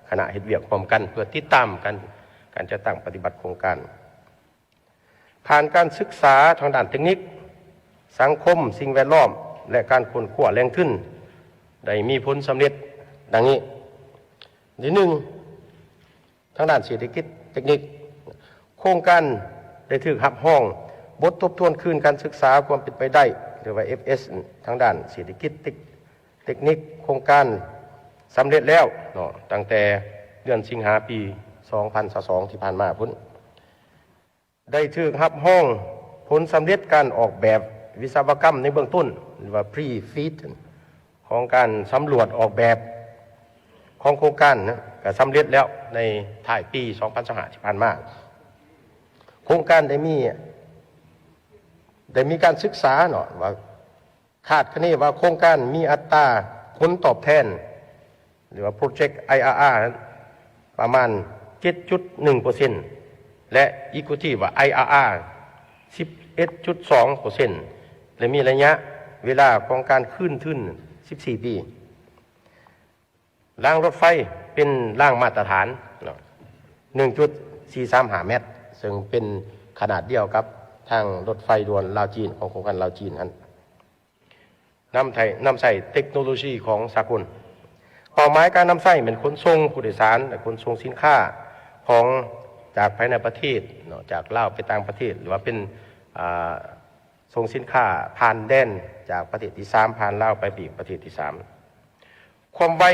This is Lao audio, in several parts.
ຄະນະເຮັດວຽກຮ່ວມກັນເພື່ອຕິດຕາມການ ການຈັດຕັ້ງປະຕິບັດໂຄງການ. ຜ່ານການສຶກສາທາງດ້ານເຕັກນິກ, ສັງຄົມ, ສິ່ງແວດລ້ອມ ແລະ ການຄົ້ນຄວ້າແຫຼ່ງທຶນ ໄດ້ມີຜົນສຳເລັດດັ່ງນີ້. ທີໜຶ່ງ, ທາງດ້ານເສດຖະກິດເຕັກນິກ, ໂຄງການໄດ້ຖືກຮັບຮອງບົດທົບທວນຄືນການສຶກສາຄວາມເປັນໄປໄດ້ ຫຼືວ່າ ເອັຟເອສ ທາງດ້ານເສດຖະກິດເຕັກ ເຕັກນິກ. ໂຄງການສຳເລັດແລ້ວເນາະ ຕັ້ງແຕ່ເດືອນສິງຫາປີສອງພັນຊາວສອງທີ່ຜ່ານມາພຸ້ນ. ໄດ້ຖືກຮັບຮອງຜົນສຳເລັດການອອກແບບວິສະວະກຳໃນເບື້ອງຕົ້ນ ຫຼືວ່າ Pre-Feed ຂອງການສຳຫຼວດອອກແບບຂອງໂຄງການນະ ກະສຳເລັດແລ້ວໃນທ້າຍປີສອງພັນຊາວຫ້າທີ່ຜ່ານມາ. ໂຄງການໄດ້ມີ ໄດ້ມີການສຶກສາເນາະວ່າ ຄາດຄະເນວ່າໂຄງການມີອັດຕາຜົນຕອບແທນ ຫຼືວ່າ Project ໄອອາອາ ປະມານເຈັດຈຸດໜຶ່ງເປີເຊັນ ແລະ Equity ວ່າ ໄອອາອາ ສິບເອັດຈຸດສອງເປີເຊັນ ແລະ ມີໄລຍະເວລາຂອງການຄືນທຶນສິບສີ່ປີ. ລາງລົດໄຟເປັນລາງມາດຕະຖານເນາະ ໜຶ່ງຈຸດສີ່ສາມຫ້າແມັດ ເຊິ່ງເປັນຂະໜາດດຽວກັບທາງລົດໄຟດ່ວນລາວຈີນ ຂອງໂຄງການລາວຈີນຫັ້ນ. ນຳໃຊ້ ນຳໃຊ້ເຕັກໂນໂລຊີຂອງສາກົນ. ເປົ້າໝາຍການນຳໃຊ້ແມ່ນຂົນສົ່ງຜູ້ໂດຍສານ ແລະ ຂົນສົ່ງສິນຄ້າຂອງ ຈາກພາຍໃນປະເທດເນາະ ຈາກລາວໄປຕ່າງປະເທດ ຫຼືວ່າເປັນ ອ່າ ສົ່ງສິນຄ້າຜ່ານແດນຈາກປະເທດທີສາມ ຜ່ານລາວໄປອີກປະເທດທີສາມ. ຄວາມໄວ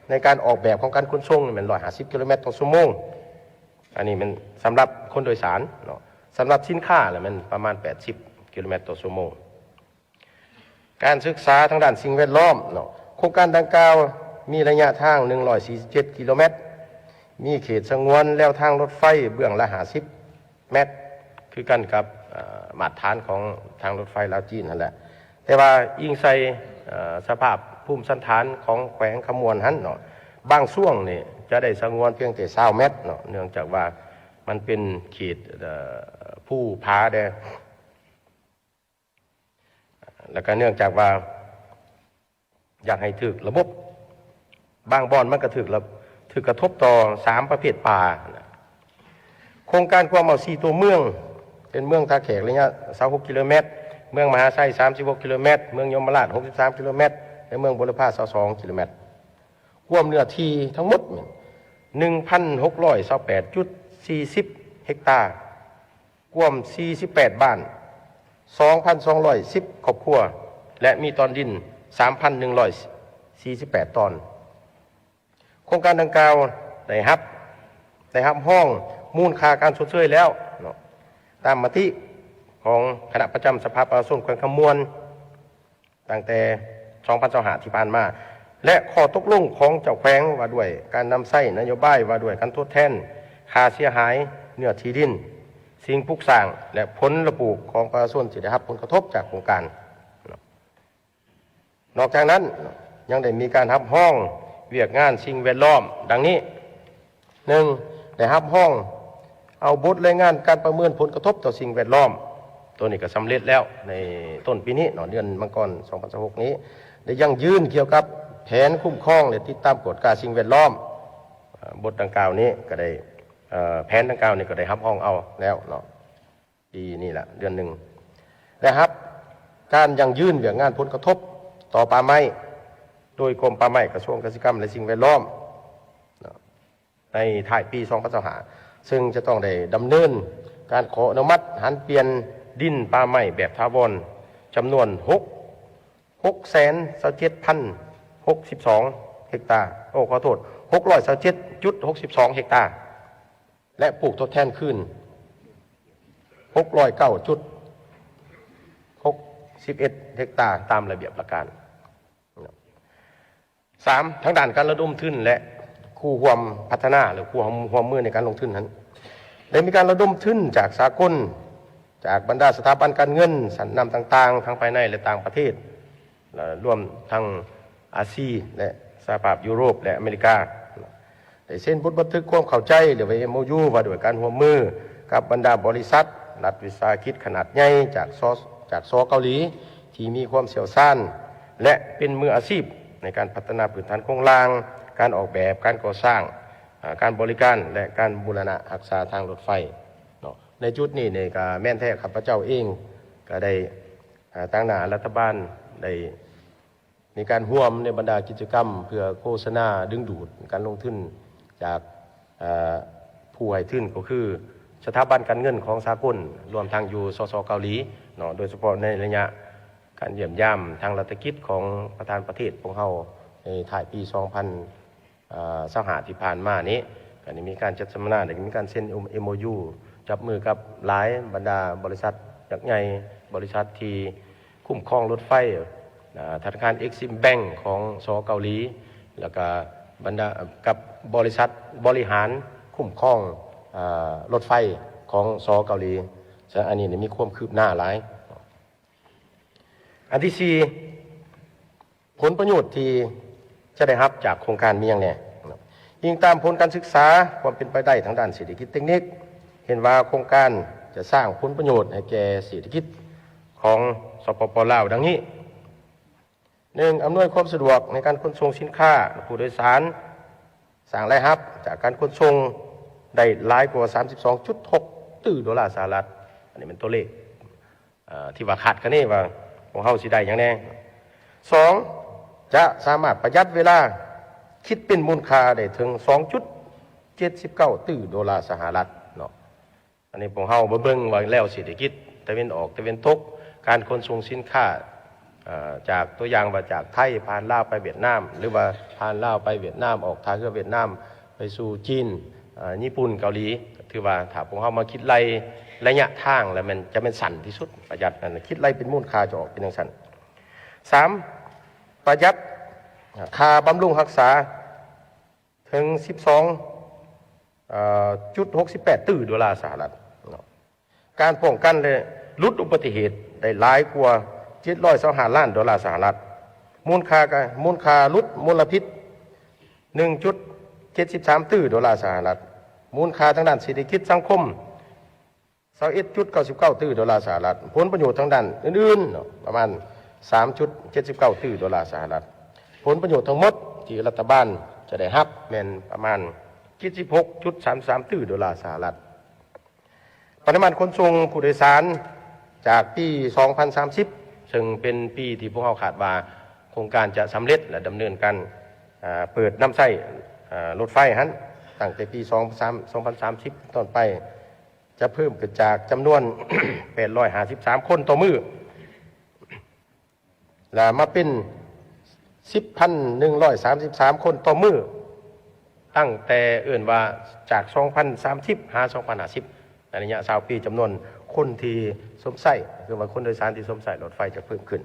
ໃນການອອກແບບຂອງການຂົນສົ່ງແມ່ນຮ້ອຍຫ້າສິບກິໂລແມັດຕໍ່ຊົ່ວໂມງ. ອັນນີ້ແມ່ນສຳລັບຄົນໂດຍສານເນາະ. ສຳລັບສິນຄ້າລະແມ່ນປະມານແປດສິບກິໂລແມັດຕໍ່ຊົ່ວໂມງ. ການສຶກສາທາງດ້ານສິ່ງແວດລ້ອມເນາະ. ໂຄງການດັ່ງກ່າວມີໄລຍະທາງໜຶ່ງຮ້ອຍສີ່ສິບເຈັດກິໂລແມັດ, ມີເຂດສະຫງວນແລວທາງລົດໄຟເບື້ອງລະຫ້າສິບແມັດ ຄືກັນກັບ ເອີ ມາດຕະຖານຂອງທາງລົດໄຟລາວຈີນຫັ້ນແຫຼະ. ແຕ່ວ່າອີງໃສ່ ເອີ ສະພາບພູມສັນຖານຂອງແຂວງຄຳມ່ວນຫັ້ນເນາະ, ບາງຊ່ວງນີ້ຈະໄດ້ສະຫງວນພຽງແຕ່ຊາວແມັດເນາະ, ເນື່ອງຈາກວ່າມັນເປັນເຂດ ເອີ ພູຜາແດ່. ແລ້ວກໍເນື່ອງຈາກວ່າຢາກໃຫ້ຖືກລະບົບ, ບາງບ່ອນມັນກໍຖືກລະ ຖືກກະທົບຕໍ່ສາມປະເພດປ່າ. ໂຄງການກວມເອົາສີ່ຕົວເມືອງ ເປັນເມືອງທ່າແຂກ ໄລຍະຊາວຫົກກິໂລແມັດ, ເມືອງມະຫາໄຊ ສາມສິບຫົກກິໂລແມັດ, ເມືອງຍົມມະລາດ ຫົກສິບສາມກິໂລແມັດ ແລະ ເມືອງບົວລະພາ ຊາວສອງກິໂລແມັດ. ກວມເນື້ອທີ່ທັງໝົດແມ່ນ ໜຶ່ງພັນຫົກຮ້ອຍຊາວແປດຈຸດສີ່ສິບເຮັກຕາ, ກວມສີ່ສິບແປດບ້ານ, ສອງພັນສອງຮ້ອຍສິບຄອບຄົວ ແລະ ມີຕອນດິນ ສາມພັນໜຶ່ງຮ້ອຍສີ່ສິບແປດຕອນ. ໂຄງການດັ່ງກ່າວໄດ້ຮັບ ໄດ້ຮັບຮອງມູນຄ່າການຊົດເຊີຍແລ້ວເນາະ ຕາມມະຕິຂອງຄະນະປະຈຳສະພາປະຊາຊົນແຂວງຄຳມ່ວນ ຕັ້ງແຕ່ສອງພັນຊາວຫ້າທີ່ຜ່ານມາ ແລະ ຂໍ້ຕົກລົງຂອງເຈົ້າແຂວງວ່າດ້ວຍການນຳໃຊ້ນະໂຍບາຍວ່າດ້ວຍການທົດແທນຄ່າເສຍຫາຍເນື້ອທີ່ດິນ, ສິ່ງປຸກສ້າງ ແລະ ຜົນລະປູກຂອງປະຊາຊົນທີ່ໄດ້ຮັບຜົນກະທົບຈາກໂຄງການ. ນອກຈາກນັ້ນ ຍັງໄດ້ມີການຮັບຮອງວຽກງານສິ່ງແວດລ້ອມດັ່ງນີ້. ໜຶ່ງ ໄດ້ຮັບຮອງເອົາບົດລາຍງານການປະເມີນຜົນກະທົບຕໍ່ສິ່ງແວດລ້ອມ, ໂຕນີ້ກໍສຳເລັດແລ້ວໃນຕົ້ນປີນີ້ເນາະ, ເດືອນມັງກອນສອງພັນຊາວຫົກນີ້ ໄດ້ຢັ້ງຢືນກ່ຽວກັບແຜນຄຸ້ມຄອງ ແລະ ຕິດຕາມກວດກາສິ່ງແວດລ້ອມ. ເອີ ບົດດັ່ງກ່າວນີ້ກໍໄດ້ ເອີ ແຜນດັ່ງກ່າວນີ້ກໍໄດ້ຮັບຮອງເອົາແລ້ວເນາະ. ປີນີ້ລະເດືອນໜຶ່ງ ໄດ້ຮັບການຢັ້ງຢືນວຽກງານຜົນກະທົບຕໍ່ປ່າໄມ້ ໂດຍກົມປ່າໄມ້ ກະຊວງກະສິກຳ ແລະ ສິ່ງແວດລ້ອມ ໃນທ້າຍປີສອງພັນຊາວຫ້າ ເຊິ່ງຈະຕ້ອງໄດ້ດຳເນີນການຂໍອະນຸມັດຫັນປ່ຽນດິນປ່າໄມ້ແບບຖາວອນ ຈຳນວນຫົກ ຫົກແສນຊາວເຈັດພັນຫົກສິບສອງເຮັກຕາ, ໂອ້ ຂໍໂທດ ຫົກຮ້ອຍຊາວເຈັດຈຸດຫົກສິບສອງເຮັກຕາ. ແລະ ປູກທົດແທນຄືນ ຫົກຮ້ອຍເກົ້າຈຸດຫົກສິບເອັດເຮັກຕາ ຕາມລະບຽບຫຼັກການ. ສາມ ທາງດ້ານການລະດົມທຶນ ແລະ ຄູ່ຮ່ວມພັດທະນາ ຫຼື ຄູ່ຮ່ວມ ຮ່ວມມືໃນການລົງທຶນນັ້ນ ໄດ້ມີການລະດົມທຶນຈາກສາກົນ, ຈາກບັນດາສະຖາບັນການເງິນຊັ້ນນຳຕ່າງໆ ທັງພາຍໃນ ແລະ ຕ່າງປະເທດ, ລະລວມທັງອາຊີ ແລະ ສະຫະພາບຢູໂຣບ ແລະ ອາເມລິກາ ໄດ້ເຊັນບົດບັນທຶກຄວາມເຂົ້າໃຈ ຫຼືວ່າ ເອັມໂອຢູ ວ່າດ້ວຍການຮ່ວມມືກັບບັນດາບໍລິສັດ ລັດວິສາຫະກິດຂະໜາດໃຫຍ່ຈາກ ສ ຈາກ ສ ເກົາຫຼີ ທີ່ມີຄວາມຊ່ຽວຊານ ແລະ ເປັນມືອາຊີບໃນການພັດທະນາພື້ນຖານໂຄງລ່າງ ການອອກແບບ, ການກໍ່ສ້າງ, ອາ, ການບໍລິການ ແລະ ການບູລະນະຮັກສາທາງລົດໄຟເນາະ. ໃນຈຸດນີ້ນີ້ກໍແມ່ນແທ້, ຂ້າພະເຈົ້າເອງກໍໄດ້, ອາ, ຕາງໜ້າລັດຖະບານໄດ້ ມີການຮ່ວມໃນບັນດາກິດຈະກຳເພື່ອໂຄສະນາດຶງດູດການລົງທຶນຈາກ, ເອີ່, ຜູ້ໃຫ້ທຶນກໍຄືສະຖາບັນການເງິນຂອງສາກົນ, ລວມທັງຢູ່ ສສ ເກົາຫຼີເນາະ, ໂດຍສະເພາະໃນໄລຍະການຢ້ຽມຢາມທາງລັດຖະກິດຂອງປະທານປະເທດຂອງເຮົາໃນທ້າຍປີສອງພັນ ເອີ່, ຊາວຫ້າທີ່ຜ່ານມານີ້ ກໍໄດ້ມີການຈັດສຳມະນາ ແລະ ມີການເຊັນ ເອັມໂອຢູ ຈັບມືກັບຫຼາຍບັນດາບໍລິສັດຍັກໃຫຍ່, ບໍລິສັດທີ່ຄຸ້ມຄອງລົດໄຟ, ອາ, ທະນາຄານ Exim Bank ຂອງ ສສ ເກົາຫຼີ, ແລ້ວກໍບັນດາ, ກັບບໍລິສັດບໍລິຫານຄຸ້ມຄອງ, ອາ, ລົດໄຟຂອງ ສສ ເກົາຫຼີ. ສະນັ້ນ ອັນນີ້ນີ້ມີຄວາມຄືບໜ້າຫຼາຍ. ອັນທີສີ່ ຜົນປະໂຫຍດທີ່ຈະໄດ້ຮັບຈາກໂຄງການມີຫຍັງແດ່? ອີງຕາມຜົນການສຶກສາຄວາມເປັນໄປໄດ້ທາງດ້ານເສດຖະກິດເຕັກນິກ, ເຫັນວ່າໂຄງການຈະສ້າງຜົນປະໂຫຍດໃຫ້ແກ່ເສດຖະກິດຂອງ ສປປ ລາວ ດັ່ງນີ້. ໜຶ່ງ ອຳນວຍຄວາມສະດວກໃນການຂົນສົ່ງສິນຄ້າ ແລະ ຜູ້ໂດຍສານ, ສ້າງລາຍຮັບຈາກການຂົນສົ່ງໄດ້ຫຼາຍກວ່າສາມສິບສອງຈຸດຫົກຕື້ໂດລາສະຫະລັດ. ອັນນີ້ແມ່ນຕົວເລກ ເອີ່ ທີ່ວ່າຄາດຄະເນວ່າພວກເຮົາຊິໄດ້ຫຍັງແດ່. ສອງ ຈະສາມາດປະຢັດເວລາ ຄິດເປັນມູນຄ່າໄດ້ເຖິງສອງຈຸດເຈັດສິບເກົ້າຕື້ໂດລາສະຫະລັດເນາະ. ອັນນີ້ພວກເຮົາມາເບິ່ງວ່າແນວເສດຖະກິດຕາເວັນອອກ, ຕາເວັນຕົກ, ການຂົນສົ່ງສິນຄ້າ, ເອີ່, ຈາກຕົວຢ່າງວ່າຈາກໄທຜ່ານລາວໄປຫວຽດນາມ ຫຼືວ່າຜ່ານລາວໄປຫວຽດນາມ, ອອກທ່າເຮືອຫວຽດນາມໄປສູ່ຈີນ, ເອີ່, ຍີ່ປຸ່ນ, ເກົາຫຼີ, ຖືວ່າຖ້າພວກເຮົາມາຄິດໄລ່ໄລຍະທາງແລ້ວແມ່ນ ຈະແມ່ນສັ້ນທີ່ສຸດ, ປະຢັດນັ້ນ, ຄິດໄລ່ເປັນມູນຄ່າຈະອອກເປັນຈັ່ງຊັ້ນ. ສາມ ປະຢັດຄ່າບຳລຸງຮັກສາເຖິງສິບສອງຈຸດຫົກສິບແປດຕື້ໂດລາສະຫະລັດເນາະ. ການປ້ອງກັນ ແລະ ຫຼຸດອຸບັດຕິເຫດໄດ້ຫຼາຍກວ່າເຈັດຮ້ອຍຊາວຫ້າລ້ານໂດລາສະຫະລັດ. ມູນຄ່າກະ, ມູນຄ່າຫຼຸດມົນລະພິດໜຶ່ງຈຸດເຈັດສິບສາມຕື້ໂດລາສະຫະລັດ. ມູນຄ່າທາງດ້ານເສດຖະກິດສັງຄົມ ຊາວເອັດຈຸດເກົ້າສິບເກົ້າຕື້ໂດລາສະຫະລັດ, ຜົນປະໂຫຍດທາງດ້ານອື່ນໆເນາະ ປະມານສາມຈຸດເຈັດສິບເກົ້າຕື້ໂດລາສະຫະລັດ. ຜົນປະໂຫຍດທັງໝົດທີ່ລັດຖະບານຈະໄດ້ຮັບແມ່ນປະມານເຈັດສິບຫົກຈຸດສາມສາມຕື້ໂດລາສະຫະລັດ. ປະລິມານຂົນສົ່ງຜູ້ໂດຍສານຈາກປີສອງພັນສາມສິບ ເຊິ່ງເປັນປີທີ່ພວກເຮົາຄາດວ່າໂຄງການຈະສຳເລັດ ແລະ ດຳເນີນການ, ເປີດນຳໃຊ້, ລົດໄຟຫັ້ນ, ຕັ້ງແຕ່ປີສອງພັນສາມສິບເປັນຕົ້ນໄປ ຈະເພີ່ມຂຶ້ນຈາກຈຳນວນແປດຮ້ອຍຫ້າສິບສາມຄົນຕໍ່ມື້ ແລະ ມາເປັນສິບພັນໜຶ່ງຮ້ອຍສາມສິບສາມຄົນຕໍ່ມື້, ຕັ້ງແຕ່ເອີ້ນວ່າຈາກສອງພັນສາມສິບຫາສອງພັນຫ້າສິບ ໃນໄລຍະຊາວປີ ຈຳນວນຄົນທີ່ຊົມໃຊ້, ຄືວ່າຄົນໂດຍສານທີ່ຊົມໃຊ້ລົດໄຟຈະເພີ່ມຂຶ້ນ.